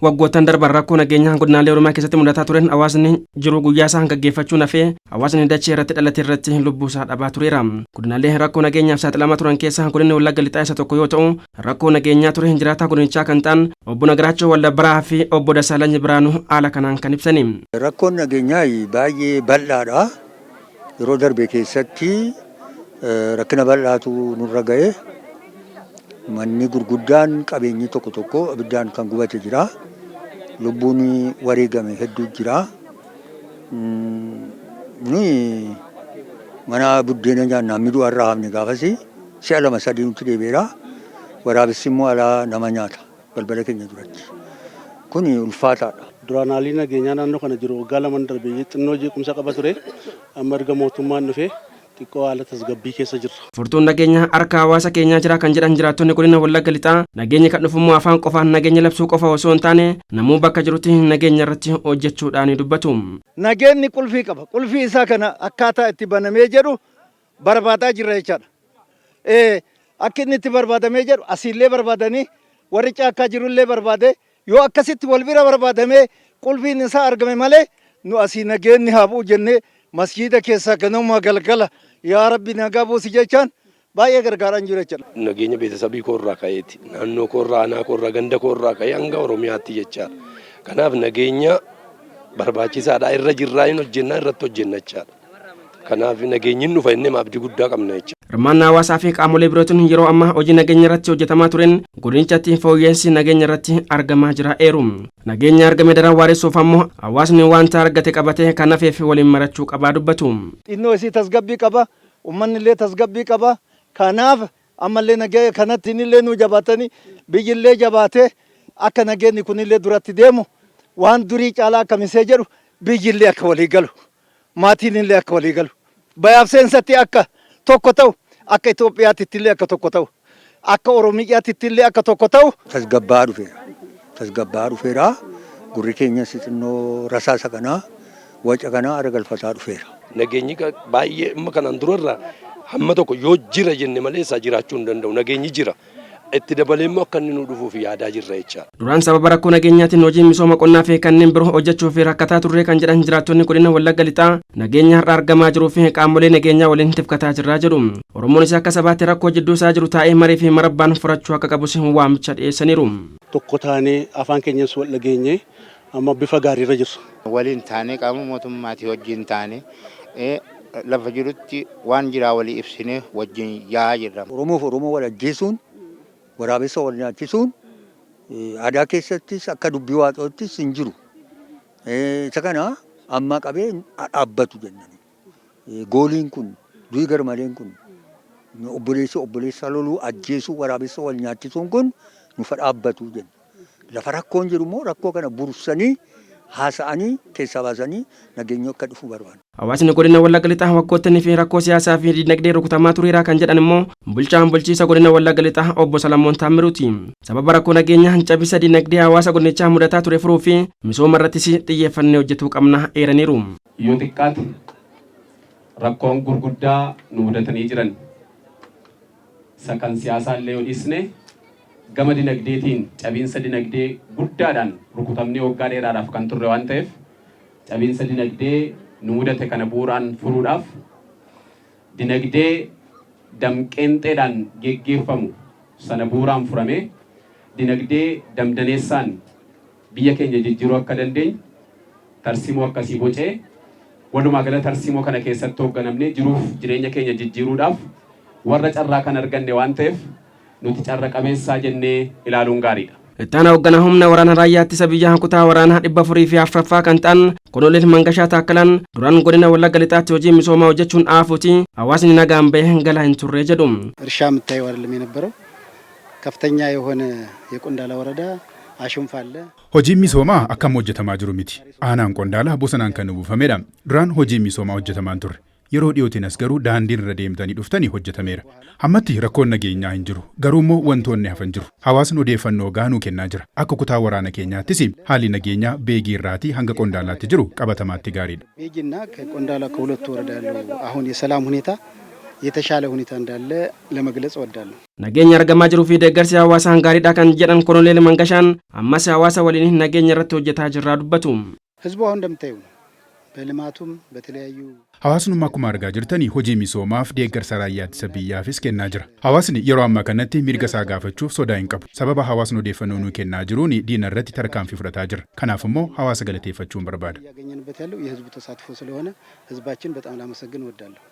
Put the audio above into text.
Waggoottan darban rakkoo nageenyaa godinaalee Oromiyaa keessatti mudataa turen hawaasni jiruu guyyaa isaa gaggeeffachuu nafee hawaasni dachee irratti dhalate irratti lubbuu isaa dhabaa tureera. Godinaalee rakkoo nageenyaaf saaxilamaa turan keessaa godinni Wallagga Lixaa isa tokko yoo ta'u, rakkoo nageenyaa ture jiraataa godinichaa kan ta'an obbo Nagaraachoo Waldabbaraa fi obbo Dasaalany Biraanuu haala kanaan kan ibsani. Rakkoon nageenyaa baay'ee bal'aadha. Yeroo darbe keessatti rakkina bal'aatu nurra ga'e. Manni gurguddaan qabeenyi tokko tokko ibiddaan kan gubate jira. Lubbuun wareegame hedduu jira. Nuyi mana buddeena nyaannaa miduu har'a hafne gaafasi si'a lama sadii nutti deebi'eera. Waraabessi immoo alaa nama nyaata balbala keenya duratti. Kuni ulfaataadha. Duraan haalli nageenyaa naannoo kana jiru waggaa 2 darbe xinnoo jeequmsa qaba ture. Amma erga mootummaan dhufee xiqqoo haala tasgabbii keessa jirra. Furtuun nageenyaa harka hawaasa keenyaa jira kan jedhan jiraattonni godina Wallagga Lixaa, nageenyi kan dhufu immoo afaan qofaan nageenya labsuu qofa osoo hin taane namuu bakka jirutti nageenya irratti hojjechuudhaan dubbatu. Nageenni qulfii qaba. Qulfii isaa kana akkaataa itti banamee jedhu barbaadaa jirra jechaadha. Akka inni itti barbaadamee jedhu asiillee barbaadanii, warri caakkaa jirullee barbaadee, yoo akkasitti wal bira barbaadamee qulfiin isaa argame malee, nu asii nageenni haa bu'u jennee masjiida keessaa ganama galgala yaa Rabbi nagaa buusi jechaan baay'ee gargaaraan jiru jechuudha. Nageenya beetesabii koo irraa ka'eeti. Naannoo koo irraa, aanaa koo irraa, ganda koo irraa ka'ee hanga Oromiyaatti jechaadha. Kanaaf nageenya barbaachisaadha. Irra jirraa hin hojjennaa, irratti hojjenna jechaadha. Kanaaf nageenyi hin dhufa jennee abdii guddaa qabna jecha. Hirmaannaa hawaasaa fi qaamolee birootiin yeroo ammaa hojii nageenya irratti hojjetamaa tureen godinichatti fooyya'insi nageenya irratti argamaa jira eeru. Nageenya argame daran waaressuuf ammoo hawaasni wanta argate qabatee kan hafeef waliin marachuu qabaa dubbatu. Xinnoo isii tasgabbii qaba. Uummanni illee tasgabbii qaba. Kanaaf ammallee nageenya kanatti illee nu jabaatanii, biyyillee jabaatee akka nageenyi kunillee duratti deemu, waan durii caalaa akka misee jedhu, biyyillee akka walii galu, maatiin illee akka walii galu, bayaaf seensatti akka tokko ta'u, akka Itoophiyaatti illee akka tokko ta'u, akka Oromiyaatti illee akka tokko ta'u. Tasgabbaa'aa dhufeera. Tasgabbaa'aa dhufeera. Gurri keenyas xinnoo rasaasa kanaa, waca kanaa ara galfataa dhufeera. Nageenyi baay'ee amma kanaan durarraa hamma tokko yoo jira jenne malee isaa jiraachuu hin danda'u. Nageenyi jira. Itti dabalee immoo akka inni nu dhufuuf yaadaa jirra jechaadha. Duraan sababa rakkoo nageenyaatiin hojii misooma qonnaa fi kanneen biroo hojjechuuf rakkataa turre kan jedhan jiraattonni godina Wallagga Lixaa, nageenya har'a argamaa jiruu fi qaamolee nageenyaa waliin tifkataa jirraa jedhu. Oromoonis akka sabaatti rakkoo jidduu isaa jiru taa'ee marii fi marabbaan furachuu akka qabus waamicha dhiyeessaniiru. Tokko taanee afaan keenyas wal dhageenye amma bifa gaariirra jirra. Waliin taanee qaama mootummaatii wajjin taanee lafa jirutti waan jiraa walii ibsinee wajjin yaa'aa jirra. Oromoof Oromoo wal ajjeesuun, waraabessa wal nyaachisuun aadaa keessattis akka dubbii Waaqayyoottis hin jiru. Isa kana ammaa qabee dhaabbatu jennani. Gooliin kun, du'i garmaleen kun, obboleessi obboleessa loluu, ajjeesuu, waraabessa wal nyaachisuun kun nufa dhaabbatu jenna. Lafa rakkoon jiru immoo rakkoo kana bursanii haasa'anii keessaa baasanii nageenyi akka dhufu barbaanna. Hawaasni godina Wallagga Lixaa waggoottanii fi rakkoo siyaasaa fi dinagdee rukutamaa tureera kan jedhan immoo bulchaan bulchiisa godina Wallagga Lixaa obbo Salamoon Taammiruuti. Sababa rakkoo nageenyaa cabisa dinagdee hawaasa godinichaa mudataa ture furuu fi misooma irrattis xiyyeeffannee hojjetuu qabna eeraniiru. Yoo xiqqaate rakkoon gurguddaa nu mudatanii jiran. Isa kan siyaasaa illee yoo dhiisne, gama dinagdeetiin cabiinsa dinagdee guddaadhaan rukutamnee waggaa dheeraadhaaf kan turre waan ta'eef, cabiinsa dinagdee nu mudate kana bu'uuraan furuudhaaf dinagdee damqeenxeedhaan geggeeffamu sana bu'uuraan furamee dinagdee damdaneessaan biyya keenya jijjiiruu akka dandeenyu tarsiimoo akkasii bocee, walumaa gala tarsiimoo kana keessatti hoogganamnee jiruuf jireenya keenya jijjiiruudhaaf warra carraa kan arganne waan ta'eef, nuti carra qabeessaa jennee ilaaluun gaariidha. Itti aanaa hoogganaa humna waraana raayyaa ittisa biyyaa kutaa waraanaa 404ffaa kan ta'an Koloneel Mangashaa Taakkalaan, duraan godina Wallagga Lixaatti hojii misoomaa hojjechuun aafuuti hawaasni nagaan bahee galaa hin turre jedhu. እርሻ የምታየው አይደለም የነበረው። ከፍተኛ የሆነ የቆንዳላ ወረዳ አሹንፋ አለ። Hojiin misoomaa akkam hojjetamaa jiru miti. Aanaan Qondaalaa bosonaan kan uwwifamedha. Duraan hojiin misoomaa hojjetamaa hin turre. Yeroo dhiyootiin as garuu daandiin irra deemtanii dhuftanii hojjetameera. Ammatti rakkoon nageenyaa hin jiru. Garuu immoo wantoonni hafan jiru. Hawaasni odeeffannoo gahaa kennaa jira. Akka kutaa waraana keenyaattis haalli nageenyaa Beegii irraatii hanga Qondaalaatti jiru qabatamaatti gaariidha. ቤጊና ከቆንዳላ ከሁለቱ ወረዳ ያለው አሁን የሰላም ሁኔታ የተሻለ ሁኔታ እንዳለ ለመግለጽ እወዳለሁ። Nageenya argamaa jiruu fi deeggarsi hawaasaa gaariidha kan jedhan Koloneel Mangashaan, ammas hawaasa waliin nageenya irratti hojjetaa jirraa dubbatu. ህዝቡ አሁን እንደምታዩ ነው። በልማቱም በተለያዩ Hawaasnummaa akkuma argaa jirtanii hojii misoomaaf deeggarsa raayyaa ittisa biyyaafis kennaa jira. Hawaasni yeroo ammaa kanatti mirga isaa gaafachuuf sodaa hin qabu. Sababa hawaasni odeeffannoo nuu kennaa jiruun diina irratti tarkaanfii fudhataa jira. Kanaaf immoo hawaasa galateeffachuun barbaada. እያገኘንበት ያለው የህዝቡ ተሳትፎ ስለሆነ ህዝባችን በጣም ላመሰግን እወዳለሁ።